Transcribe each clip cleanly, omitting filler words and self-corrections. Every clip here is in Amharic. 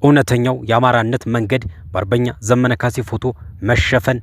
እውነተኛው የአማራነት መንገድ በአርበኛ ዘመነ ካሴ ፎቶ መሸፈን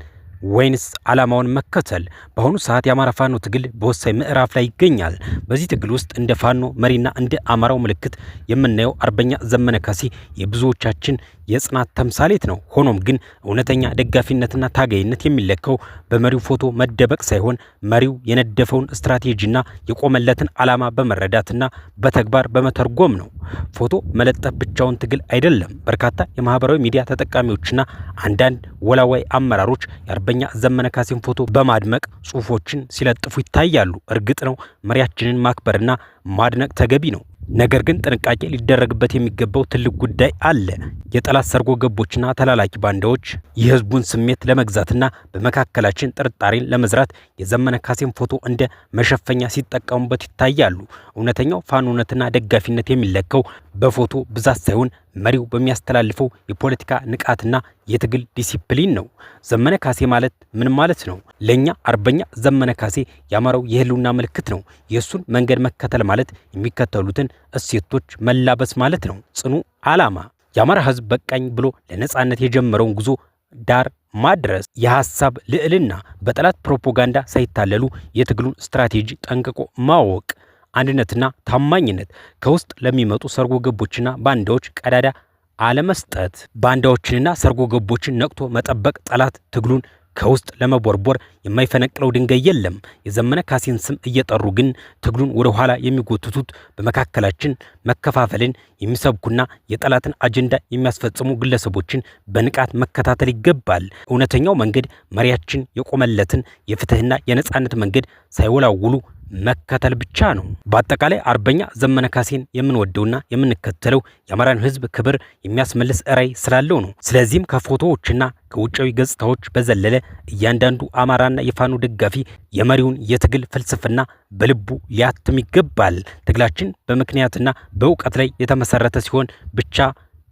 ወይንስ ዓላማውን መከተል? በአሁኑ ሰዓት የአማራ ፋኖ ትግል በወሳኝ ምዕራፍ ላይ ይገኛል። በዚህ ትግል ውስጥ እንደ ፋኖ መሪና እንደ አማራው ምልክት የምናየው አርበኛ ዘመነ ካሴ የብዙዎቻችን የጽናት ተምሳሌት ነው። ሆኖም ግን እውነተኛ ደጋፊነትና ታጋይነት የሚለካው በመሪው ፎቶ መደበቅ ሳይሆን መሪው የነደፈውን ስትራቴጂና የቆመለትን ዓላማ በመረዳትና በተግባር በመተርጎም ነው። ፎቶ መለጠፍ ብቻውን ትግል አይደለም። በርካታ የማህበራዊ ሚዲያ ተጠቃሚዎችና አንዳንድ ወላዋይ አመራሮች የአርበኛ ዘመነ ካሴን ፎቶ በማድመቅ ጽሁፎችን ሲለጥፉ ይታያሉ። እርግጥ ነው መሪያችንን ማክበርና ማድነቅ ተገቢ ነው። ነገር ግን ጥንቃቄ ሊደረግበት የሚገባው ትልቅ ጉዳይ አለ። የጠላት ሰርጎ ገቦችና ተላላኪ ባንዳዎች የህዝቡን ስሜት ለመግዛትና በመካከላችን ጥርጣሬን ለመዝራት የዘመነ ካሴን ፎቶ እንደ መሸፈኛ ሲጠቀሙበት ይታያሉ። እውነተኛው ፋኖነትና ደጋፊነት የሚለካው በፎቶ ብዛት ሳይሆን መሪው በሚያስተላልፈው የፖለቲካ ንቃትና የትግል ዲሲፕሊን ነው። ዘመነ ካሴ ማለት ምን ማለት ነው? ለእኛ አርበኛ ዘመነ ካሴ የአማራው የህልውና ምልክት ነው። የእሱን መንገድ መከተል ማለት የሚከተሉትን እሴቶች መላበስ ማለት ነው። ጽኑ ዓላማ፣ የአማራ ህዝብ በቃኝ ብሎ ለነጻነት የጀመረውን ጉዞ ዳር ማድረስ፣ የሐሳብ ልዕልና፣ በጠላት ፕሮፓጋንዳ ሳይታለሉ የትግሉን ስትራቴጂ ጠንቅቆ ማወቅ፣ አንድነትና ታማኝነት፣ ከውስጥ ለሚመጡ ሰርጎ ገቦችና ባንዳዎች ቀዳዳ አለመስጠት፣ ባንዳዎችንና ሰርጎ ገቦችን ነቅቶ መጠበቅ። ጠላት ትግሉን ከውስጥ ለመቦርቦር የማይፈነቅለው ድንጋይ የለም። የዘመነ ካሴን ስም እየጠሩ ግን ትግሉን ወደ ኋላ የሚጎትቱት፣ በመካከላችን መከፋፈልን የሚሰብኩና የጠላትን አጀንዳ የሚያስፈጽሙ ግለሰቦችን በንቃት መከታተል ይገባል። እውነተኛው መንገድ መሪያችን የቆመለትን የፍትህና የነጻነት መንገድ ሳይወላውሉ መከተል ብቻ ነው። በአጠቃላይ አርበኛ ዘመነ ካሴን የምንወደውና የምንከተለው የአማራን ሕዝብ ክብር የሚያስመልስ ራዕይ ስላለው ነው። ስለዚህም ከፎቶዎችና ከውጫዊ ገጽታዎች በዘለለ እያንዳንዱ አማራና የፋኖ ደጋፊ የመሪውን የትግል ፍልስፍና በልቡ ሊያትም ይገባል። ትግላችን በምክንያትና በእውቀት ላይ የተመሰረተ ሲሆን ብቻ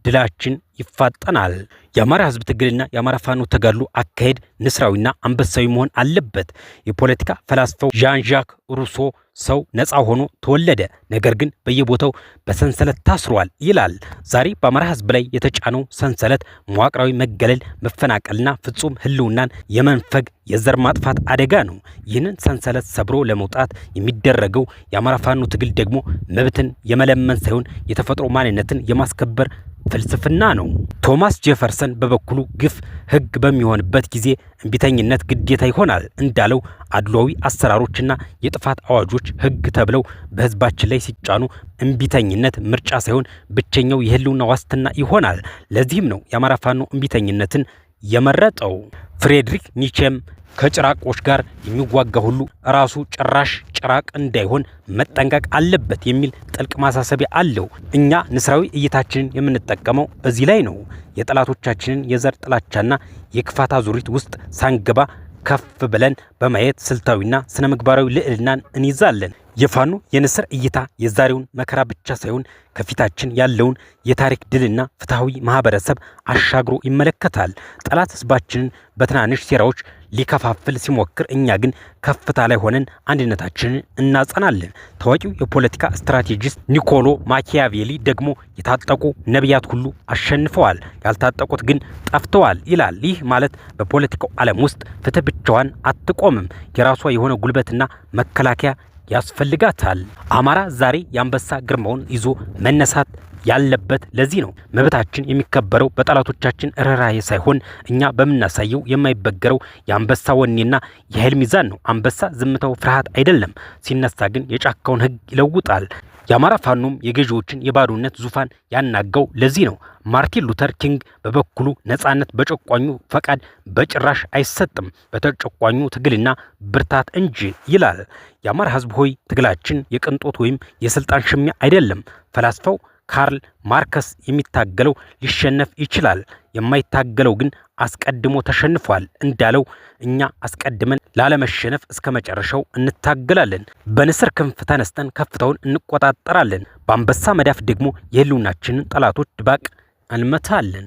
ድላችን ይፋጠናል። የአማራ ህዝብ ትግልና የአማራ ፋኖ ተጋድሎ አካሄድ ንስራዊና አንበሳዊ መሆን አለበት። የፖለቲካ ፈላስፋው ዣን ዣክ ሩሶ ሰው ነፃ ሆኖ ተወለደ፣ ነገር ግን በየቦታው በሰንሰለት ታስሯል ይላል። ዛሬ በአማራ ህዝብ ላይ የተጫነው ሰንሰለት መዋቅራዊ መገለል፣ መፈናቀልና ፍጹም ህልውናን የመንፈግ የዘር ማጥፋት አደጋ ነው። ይህንን ሰንሰለት ሰብሮ ለመውጣት የሚደረገው የአማራ ፋኖ ትግል ደግሞ መብትን የመለመን ሳይሆን የተፈጥሮ ማንነትን የማስከበር ፍልስፍና ነው። ቶማስ ጄፈርሰን በበኩሉ ግፍ ህግ በሚሆንበት ጊዜ እምቢተኝነት ግዴታ ይሆናል እንዳለው፣ አድሏዊ አሰራሮችና የጥፋት አዋጆች ህግ ተብለው በህዝባችን ላይ ሲጫኑ እምቢተኝነት ምርጫ ሳይሆን ብቸኛው የህልውና ዋስትና ይሆናል። ለዚህም ነው የአማራ ፋኖ እምቢተኝነትን የመረጠው። ፍሬድሪክ ኒቼም ከጭራቆች ጋር የሚዋጋ ሁሉ ራሱ ጭራሽ ጭራቅ እንዳይሆን መጠንቀቅ አለበት የሚል ጥልቅ ማሳሰቢያ አለው። እኛ ንስራዊ እይታችንን የምንጠቀመው እዚህ ላይ ነው። የጠላቶቻችንን የዘር ጥላቻና የክፋት አዙሪት ውስጥ ሳንገባ ከፍ ብለን በማየት ስልታዊና ስነ ምግባራዊ ልዕልናን እንይዛለን። የፋኖ የንስር እይታ የዛሬውን መከራ ብቻ ሳይሆን ከፊታችን ያለውን የታሪክ ድልና ፍትሐዊ ማህበረሰብ አሻግሮ ይመለከታል። ጠላት ህዝባችንን በትናንሽ ሴራዎች ሊከፋፍል ሲሞክር፣ እኛ ግን ከፍታ ላይ ሆነን አንድነታችንን እናጸናለን። ታዋቂው የፖለቲካ ስትራቴጂስት ኒኮሎ ማኪያቬሊ ደግሞ የታጠቁ ነቢያት ሁሉ አሸንፈዋል፣ ያልታጠቁት ግን ጠፍተዋል ይላል። ይህ ማለት በፖለቲካው ዓለም ውስጥ ፍትህ ብቻዋን አትቆምም። የራሷ የሆነ ጉልበትና መከላከያ ያስፈልጋታል። አማራ ዛሬ የአንበሳ ግርማውን ይዞ መነሳት ያለበት ለዚህ ነው። መብታችን የሚከበረው በጠላቶቻችን ርኅራኄ ሳይሆን እኛ በምናሳየው የማይበገረው የአንበሳ ወኔና የኃይል ሚዛን ነው። አንበሳ ዝምታው ፍርሃት አይደለም፣ ሲነሳ ግን የጫካውን ሕግ ይለውጣል። የአማራ ፋኖም የገዢዎችን የባዶነት ዙፋን ያናጋው ለዚህ ነው። ማርቲን ሉተር ኪንግ በበኩሉ ነጻነት በጨቋኙ ፈቃድ በጭራሽ አይሰጥም፣ በተጨቋኙ ትግልና ብርታት እንጂ ይላል። የአማራ ሕዝብ ሆይ፣ ትግላችን የቅንጦት ወይም የስልጣን ሽሚያ አይደለም። ፈላስፋው ካርል ማርከስ የሚታገለው ሊሸነፍ ይችላል፣ የማይታገለው ግን አስቀድሞ ተሸንፏል እንዳለው፣ እኛ አስቀድመን ላለመሸነፍ እስከ መጨረሻው እንታገላለን። በንስር ክንፍ ተነስተን ከፍታውን እንቆጣጠራለን። በአንበሳ መዳፍ ደግሞ የህልውናችንን ጠላቶች ድባቅ እንመታለን።